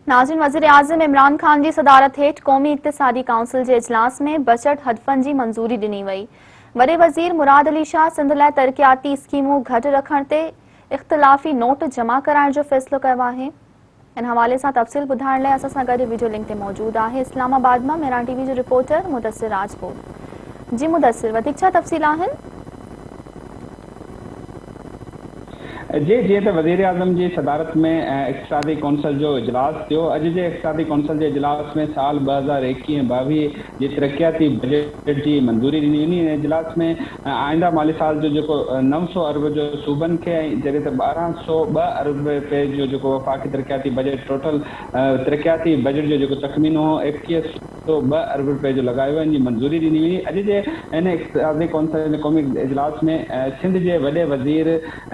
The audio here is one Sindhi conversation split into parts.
ناظرين وزيراعظم عمران خان جي صدارت هيٺ قومي اقتصادي ڪائونسل جي اجلاس ۾ بجيٽ هدفن جي منظوري ڏني وئي. وڏي وزير مراد علي شاهه سنڌ لاء ترقياتي اسڪيمون گهٽ رکڻ تي اختلافي نوٽ جمع ڪرائڻ جو فيصلو ڪيو آهي. ان حوالي سان تفصيل ٻڌائڻ لاء اسان سان گڏ وڊيو لنڪ تي موجود آهي اسلام آباد مان مهراڻ ٽي وي جو رپورٽر مدثر راجپوت. جي مدثر وڌيڪ ڇا تفصيل آهن؟ جي جيئن ته وزيراعظم جي صدارت ۾ اقتصادي ڪونسل جو اجلاس ٿيو، اڄ جي اقتصادي ڪونسل جي اجلاس ۾ سال 2021 ۽ 22 جي ترقياتي بجيٽ جي منظوري ڏني ويندي، ان اجلاس ۾ آئنده مالي سال جو جيڪو 900 ارب جو صوبن کي ۽ جڏهن ته 1202 ارب رپئي جو جيڪو وفاقي ترقياتي بجيٽ ٽوٽل ترقياتي بجيٽ جو جيڪو تخمينو هو 2102 ارب رپئي جو لڳايو ويو ان جي منظوري ڏني وئي. اڄ جي هن اقتصادي ڪونسل جي قومي اجلاس ۾ سنڌ جي وڏي وزير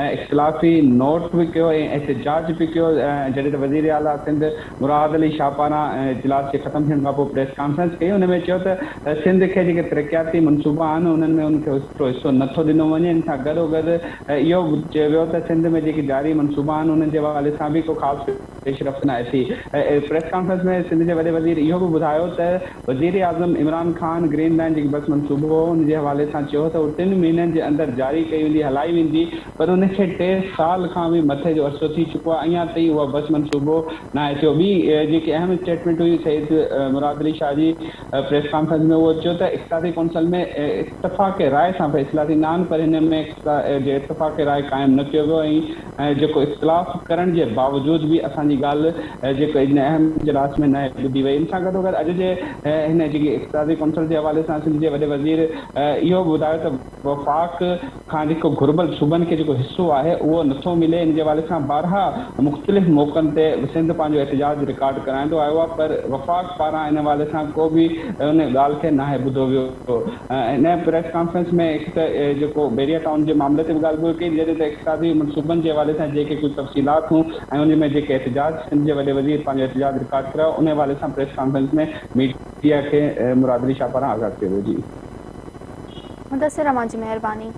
اختلافي نوٽ به ڪيو ۽ احتجاج به ڪيو جڏهن ته وزير اعليٰ سنڌ مراد علي شاهه پاران اجلاس جي ختم ٿيڻ کانپوء پريس ڪانفرنس ڪئي ان ۾ چيو ته سنڌ کي جيڪي ترقياتي منصوبا آهن انهن ۾ ان کي سٺو حصو نه ٿو ڏنو وڃي ان سان گڏوگڏ اهو به چيو ويو ته سنڌ ۾ جيڪي جاري منصوبا آهن انهن جي حوالي سان به ڪو خاص پيش رفت ناهي ٿي. پريس ڪانفرنس ۾ سنڌ جي وڏي وزير اهو به ٻڌايو ته وزيراعظم عمران خان گرين لائين جيڪي بس منصوبو هو ان جي حوالي سان چيو ته اهو ٽن مهينن جي اندر جاري ڪئي ويندي هلائي ويندي پر ان کي ٽي سال کان به مٿي جو عرصو ٿي چڪو آهي اڃا تائين اها بس منصوبو ناهي ٿيو. ٻي جيڪي اهم اسٽيٽمينٽ هئي سيد مراد علي شاهه جي پريس ڪانفرنس ۾ اهو چيو ته اقتصادي ڪونسل ۾ اتفاق راء سان فيصلا ٿيندا آهن پر هن ۾ اتفاق راء قائم نه ڪيو ويو ۽ ۽ جيڪو اختلاف ڪرڻ جي باوجود به اسان جي ڳالهه جيڪو ان اهم اجلاس ۾ ناهي ٻڌي وئي ان سان گڏوگڏ اڄ جي هن جيڪي اقتصادي ڪونسل جي حوالي سان سنڌ جي وڏي وزير اهو به ٻڌايو ته وفاق کان جيڪو گهربل صوبن کي جيڪو حصو آهي اهو نٿو ملي ان جي حوالي سان بارها مختلف موقعن تي سنڌ پنهنجو احتجاج رڪارڊ ڪرائيندو آيو آهي پر وفاق پاران ان حوالي سان ڪو به ان ڳالهه کي ناهي ٻڌو ويو. هن پريس ڪانفرنس ۾ هڪ ته جيڪو بحريه ٽائون جي معاملي تي به ڳالهه ٻولهه ڪئي جڏهن ته اقتصادي منصوبن جي حوالي سان جيڪي ڪجهه تفصيلات هيون ۽ ان ۾ جيڪي احتجاج سنڌ جي وڏي وزير پنهنجو احتجاج رڪارڊ ڪرايو ان حوالي سان پريس ڪانفرنس ۾ ميڊيا کي مراد علي شاهه پاران آگاهه ڪيو ويو. جي. مدثر اوهان جي مهرباني.